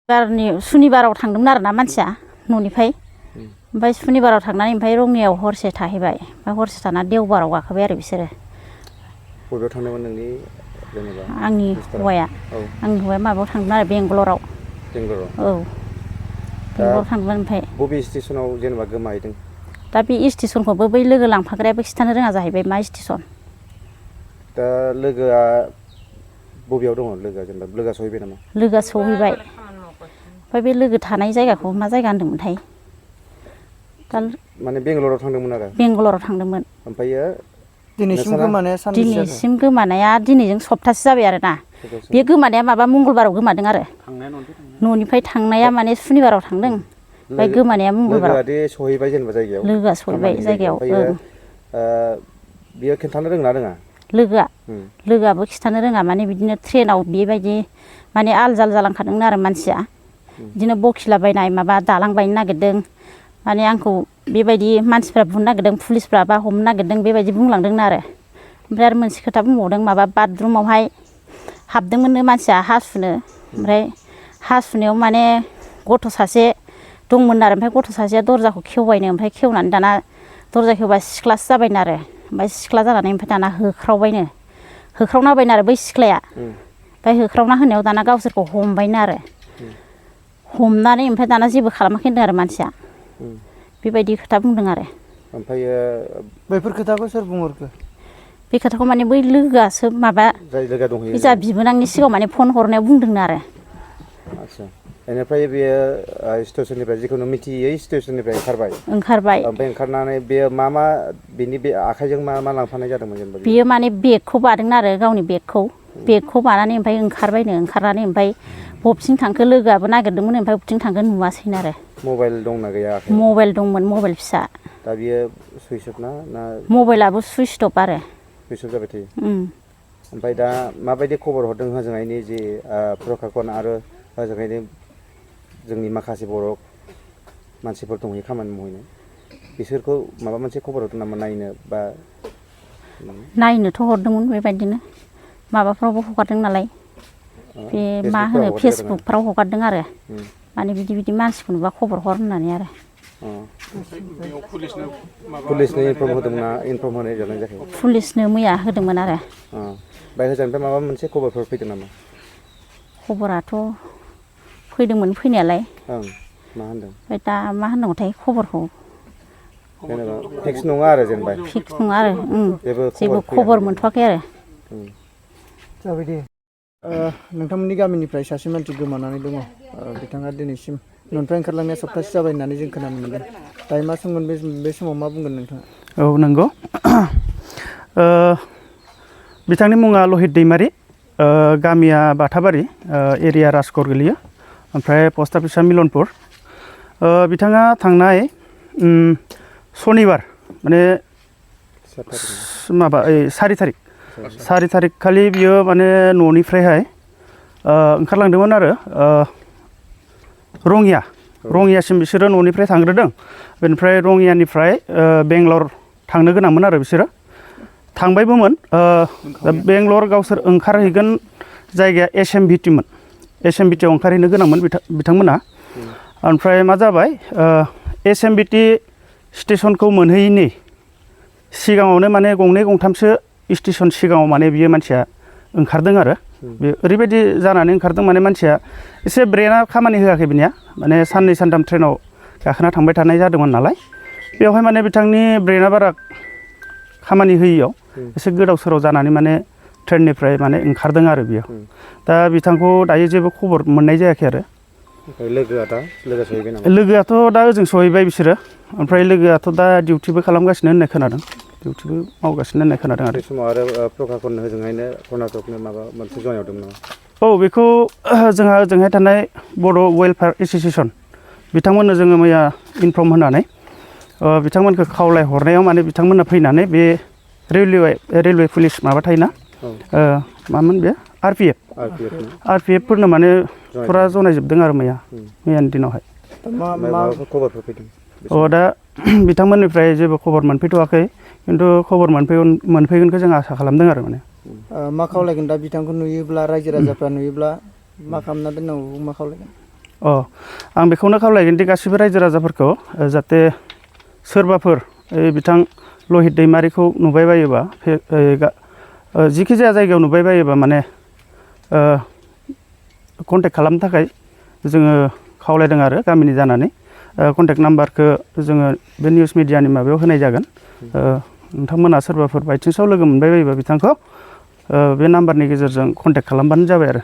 सुनिबाराव थांदोंमोन आरोना मानसिया न'निफ्राय ओमफ्राय सुनिबाराव थांनानै ओमफ्राय रङियाव हरसे थाहैबाय ओमफ्राय हरसे थाना देवबाराव गाखोबाय आरो बिसोरो। बबेयाव थांदोंमोन नोंनि जेनेबा आंनि हौवाया माबायाव थांदोंमोन आरो बेंगलराव। औ बेंगलराव थांदोंमोन ओमफ्राय। बबे स्टेसनाव जेनेबा गोमाहैदों? दा बे स्टेसनखौबो बै लोगो लांफाग्रायाबो खिन्थानो रोङा जाहैबाय मा स्टेसन। दा लोगोआ बबेयाव दङ लोगोआ जेनेबा लोगोआ सहैबाय नामा? लोगोआ सहैबाय ओमफ्राय बे लोगो थानाय जायगाखौ मा जायगा होनदोंमोनथाय? दा माने बेंगालराव थांदोंमोन आरो? बेंगालराव थांदोंमोन। ओमफ्रायो दिनैसिम गोमानाया दिनैजों सप्तासे जाबाय आरोना। बे गोमानाया माबा मंगलबाराव गोमादों आरो। न'निफ्राय थांनाया माने सुनिबाराव थांदों ओमफ्राय गोमानाया मंगलबाराव। लोगोआ दे सहैबाय जेनेबा जायगायाव? लोगोआ सहैबाय जायगायाव। बियो खिन्थानो रोंना रोङा? लोगोआबो खिन्थानो रोङा माने बिदिनो ट्रेनाव बेबायदि माने आल जाल जालांखादोंमोन आरो मानसिया बिदिनो बखिलाबायनाय माबा दालां बायनो नागिरदों माने आंखौ बेबायदि मानसिफ्रा बुनो नागिरदों पुलिसफ्रा बा हमनो नागिरदों बेबायदि बुंलांदोंनो आरो। ओमफ्राय आरो मोनसे खोथा बुंबावदों माबा बाथरुमावहाय हाबदोंमोननो मानसिया हासुनो ओमफ्राय हासुनायाव माने गथ' सासे दंमोन आरो ओमफ्राय गथ' सासेया दरजाखौ खेवबायनो ओमफ्राय खेवनानै दाना दरजा खेवबा सिख्लासो जाबायनो आरो ओमफ्राय सिख्ला जानानै ओमफ्राय दाना होख्रावना होबायनो आरो बै सिख्लाया ओमफ्राय होख्रावना होनायाव दाना गावसोरखौ हमबायनो आरो हमनानै ओमफ्राय दाना जेबो खालामाखै होनदों आरो मानसिया बेबायदि खोथा बुंदों आरो। ओमफ्रायो बैफोर खोथाखौ सोर बुंहरखो? बे खोथाखौ माने बै लोगोआसो माबा जा बिबोनांनि सिगाङाव माने फन हरनायाव बुंदोंनो आरो। आदसा बेनिफ्राय बेयो स्टेसननिफ्राय जिखुनु मिथियै स्टेसननिफ्राय ओंखारबाय ओमफ्राय ओंखारनानै बेयो मा बिनि बे आखाइजों मा लांफानाय जादोंमोन जेनेबा? बियो माने बेगखौ बादोंनो आरो गावनि बेगखौ बानानै ओमफ्राय ओंखारनानै ओमफ्राय बबेथिं थांखो लोगोआबो नागिरदोंमोन ओमफ्राय बबेथिं थांखो नुवासैनो आरो। मबाइल दंना गैया आखाइयाव? मबाइल दंमोन, मबाइल फिसा। दा बियो सुइस अफ ना? मबाइलाबो सुइस अफ आरो। सुइस अफ जाबाय थायो। ओमफ्राय दा माबायदि खबर हरदों होजोंहायनि जि प्रखाखन आरो होजोंहायनि जोंनि माखासे बर' मानसिफोर दंहैयो खामानि मावहैनो बिसोरखौ माबा मोनसे खबर हरदों नामा नायनो बा? नायनोथ' हरदोंमोन बेबायदिनो माबाफ्रावबो हगारदों नालाय बे मा होनो फेसबुकफ्राव हगारदों आरो माने बिदि मानसिखौ नुबा खबर हर होननानै आरो। पुलिसनो इनफर्म होनाय जादों जायाखै? पुलिसनो मैया होदोंमोन आरो। ओमफ्राय होजोंनिफ्राय माबा मोनसे खबरफोर फैदों नामा? खबराथ' फैदोंमोन फैनायालाय। मा होनदों? ओमफ्राय दा मा होननांगौथाय खबरखौ जेनेबा फिक्स नङा आरो जेनेबा? फिक्स नङा आरो जेबो खबर मोनथ'वाखै आरो। जाबाय दे। नोंथांमोननि गामिनिफ्राय सासे मानसि गोमानानै दङ बिथाङा दिनैसिम न'निफ्राय ओंखारलांनाया सप्तासे जाबाय होननानै जों खोनानो मोनदों। दायो मा सोंगोन बे समाव मा बुंगोन नोंथाङा? औ नंगौ बिथांनि मुङा लहित दैमारि, गामिया बाथाबारि, एरिया राजगर गोलैयो, ओमफ्राय पस्ट अफिसा मिलनपुर। बिथाङा थांनाय सनिबार माने माबा 4 थारिख खालि बियो माने न'निफ्रायहाय ओंखारलांदोंमोन आरो रङियासिम बिसोरो न'निफ्राय थांग्रोदों। बेनिफ्राय रङियानिफ्राय बेंगलर थांनो गोनांमोन आरो बिसोरो थांबायबोमोन। बेंगलर गावसोर ओंखारहैगोन जायगाया SMVTमोन। SMVTआव ओंखारहैनो गोनांमोन बिथांमोना। ओमफ्राय मा जाबाय SMVT स्टेसनखौ मोनहैयैनि सिगाङावनो माने गंनै गंथामसो स्टेसन सिगाङाव माने बियो मानसिया ओंखारदों आरो बे ओरैबायदि जानानै ओंखारदों माने मानसिया एसे ब्रेना खामानि होआखै बिनिया माने 2 सानथाम ट्रेनाव गाखोना थांबाय थानाय जादोंमोन नालाय बेवहाय माने बिथांनि ब्रेना बारा खामानि होयियाव एसे गोदाव सोराव जानानै माने ट्रेननिफ्राय माने ओंखारदों आरो बियो। दा बिथांखौ दायो जेबो खबर मोननाय जायाखै आरो। लोगोआथ' दा ओजों सहैबाय बिसोरो। ओमफ्राय लोगोआथ' दा डिउटिबो खालामगासिनो होननाय खोनादों, डिउटिबो मावगासिनो होननाय खोनादों आरो। बे समाव आरो प्रखाखननो होजोंहायनो कर्नाटकनो माबा मोनसे जनायहरदोंमोन नामा? औ बेखौ जोंहा ओजोंहाय थानाय बर' वेलफेयार एस'सियेसन बिथांमोननो जोङो मैया इनफर्म होनानै बिथांमोनखौ खावलायहरनायाव माने बिथांमोना फैनानै बे रेलवे पुलिस माबा थायोना मामोन बे RPF फोरनो माने फुरा जनायजोबदों आरो मैयानि दिनावहाय। खबरफोर फैदों? दा बिथांमोननिफ्राय जेबो खबर मोनफैथ'वाखै, खिन्थु खबर मोनफैगोनखौ जों आसा खालामदों आरो माने। मा खावलायगोन दा बिथांखौ नुयोब्ला रायजो राजाफ्रा नुयोब्ला मा खालामना दोननांगौ मा खावलायगोन? आं बेखौनो खावलायगोन दि गासिबो रायजो राजाफोरखौ जाहाथे सोरबाफोर बिथां लहित दैमारिखौ नुबाय बायोबा जिखि जाया जायगायाव नुबाय बायोबा माने कन्टेक्ट खालामनो थाखाय जोङो खावलायदों आरो गामिनि जानानै कन्टेक्ट नाम्बारखौ जोङो बे निउस मिडियानि माबायाव होनाय जागोन नोंथांमोना सोरबाफोर बायचान्सआव लोगो मोनबाय बायोबा बिथांखौ बे नाम्बारनि गेजेरजों कन्टेक्ट खालामबानो जाबाय आरो